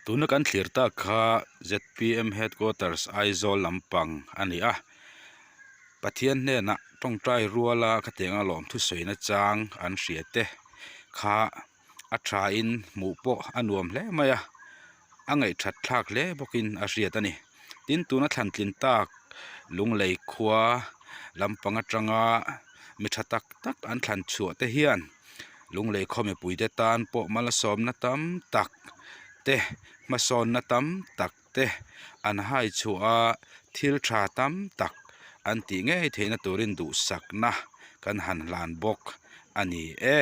Tuna kan thlir tak kha zpm headquarters Aizawl lampang a ni a Pathian hnenah tawngtai ruala khatianga lawm thusawi na chang an hria te kha a thain hmuh pawh a nuam hle mai a a ngaihthat thlak hle bawkin a hriat a ni tin tuna thlan tlin tak lunglei khua lampang atanga mi tha tak tak an thlan chhuah te hian lunglei khaw mipui te tan pawh malsawmna tam tak te hmasawnna tam tak te an hai chhuah a thil tha tam tak an tih ngei theihna turin duhsakna kan han hlan bawk a ni e.